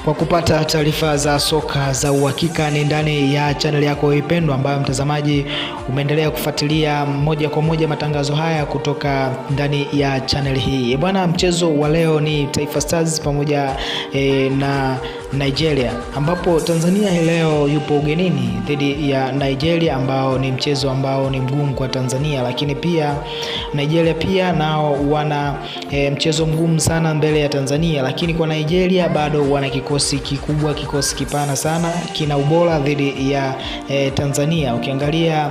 Kwa kupata taarifa za soka za uhakika ni ndani ya channel yako ipendwa, ambayo mtazamaji umeendelea kufuatilia moja kwa moja matangazo haya kutoka ndani ya channel hii. Bwana, mchezo wa leo ni Taifa Stars pamoja na Nigeria, ambapo Tanzania hii leo yupo ugenini dhidi ya Nigeria, ambao ni mchezo ambao ni mgumu kwa Tanzania, lakini pia Nigeria pia nao wana mchezo mgumu sana mbele ya Tanzania, lakini kwa Nigeria bado wana kikosi kikubwa, kikosi kipana sana, kina ubora dhidi ya Tanzania. Ukiangalia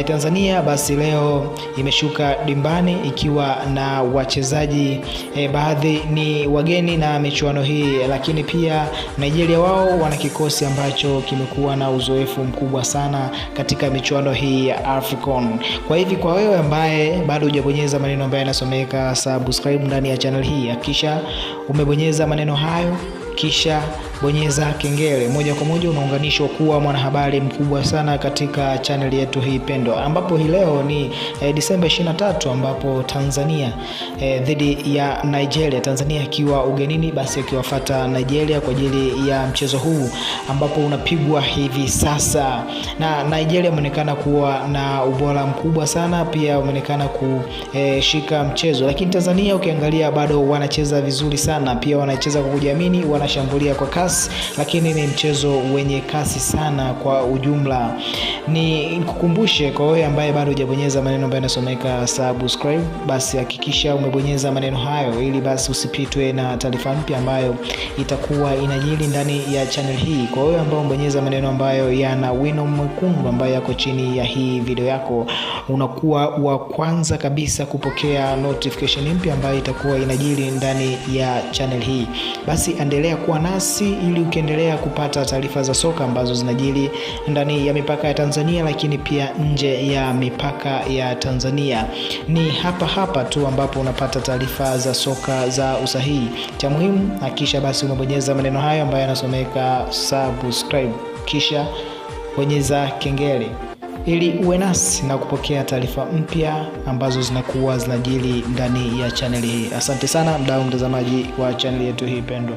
Tanzania basi leo imeshuka dimbani ikiwa na wachezaji baadhi ni wageni na michuano hii, lakini pia Nigeria wao wana kikosi ambacho kimekuwa na uzoefu mkubwa sana katika michuano hii ya AFCON. Kwa hivi, kwa wewe ambaye bado hujabonyeza maneno ambayo yanasomeka subscribe ndani ya channel hii, hakikisha umebonyeza maneno hayo kisha bonyeza kengele. Moja kwa moja unaunganishwa kuwa mwanahabari mkubwa sana katika channel yetu hii pendwa, ambapo hii leo ni Disemba 23 ambapo Tanzania dhidi ya Nigeria, Tanzania ikiwa ugenini, basi akiwafuata Nigeria kwa ajili ya mchezo huu ambapo unapigwa hivi sasa, na Nigeria imeonekana kuwa na ubora mkubwa sana, pia wameonekana kushika mchezo, lakini Tanzania ukiangalia bado wanacheza vizuri sana, pia wanacheza kwa kujiamini, wanashambulia kwa kasi, lakini ni mchezo wenye kasi sana kwa ujumla. Ni nikukumbushe kwa wewe ambaye bado hujabonyeza maneno ambayo yanasomeka subscribe, basi hakikisha umebonyeza maneno hayo ili basi usipitwe na taarifa mpya ambayo itakuwa inajiri ndani ya channel hii. Kwa wewe ambaye umebonyeza maneno ambayo yana wino mwekundu ambayo yako chini ya hii video yako, unakuwa wa kwanza kabisa kupokea notification mpya ambayo itakuwa inajiri ndani ya channel hii. Basi endelea kuwa nasi ili ukiendelea kupata taarifa za soka ambazo zinajiri ndani ya mipaka ya Tanzania, lakini pia nje ya mipaka ya Tanzania. Ni hapa hapa tu ambapo unapata taarifa za soka za usahihi. Cha muhimu, hakikisha basi umebonyeza maneno hayo ambayo yanasomeka subscribe, kisha bonyeza kengele ili uwe nasi na kupokea taarifa mpya ambazo zinakuwa zinajiri ndani ya chaneli hii. Asante sana mdau mtazamaji wa chaneli yetu hii pendwa.